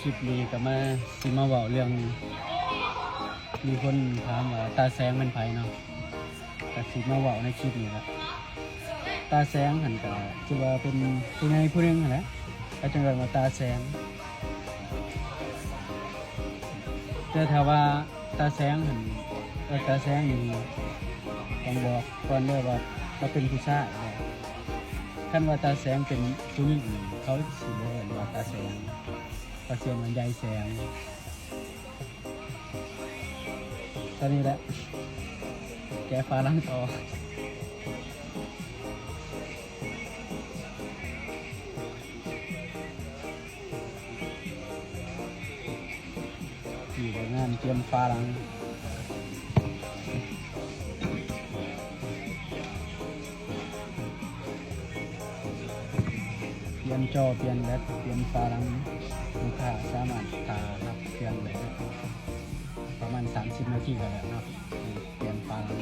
ຄລິບນີ້ກໍມາ ຊິມາເວົ້າເລື່ອງ ມີຄົນຖາມວ່າຕາແສງແມ່ນໃຜເນາະ ກໍຊິມາເວົ້າໃນຄລິບນີ້ລະ. ຕາແສງຫັ້ນກໍຖືວ່າເປັນຜູ້ໃຫຍ່ຜູ້ໜຶ່ງຫັ້ນແຫຼະ ເຂົາຈຶ່ງເອີ້ນວ່າຕາແສງ. ແຕ່ຖ້າວ່າຕາແສງຫັ້ນ ເອີ ຕາແສງນີ້ຕ້ອງບອກກ່ອນເດີວ່າລາວເປັນຜູ້ຊາຍເດີ. ຄັນວ່າຕາແສງເປັນຜູ້ຍິງນີ້ ເຂົາຊິບໍ່ເອີ້ນວ່າຕາແສງ ເຂົາຊິເອີ້ນວ່າຍາຍແສງ. ຕອນນີ້ແຫຼະ ແກະຝາຫຼັງຕໍ່. ນີ້ແຫຼະງານປ່ຽນຝາຫຼັງ ປ່ຽນຈໍ ປ່ຽນແບັດ ປ່ຽນຝາຫຼັງ ລູກຄ້າສາມາດຖ້າຮັບເຄື່ອງໄດ້ປະມານສາມສິບນາທີກໍແລ້ວເນາະ. ປ່ຽນຝາຫຼັງ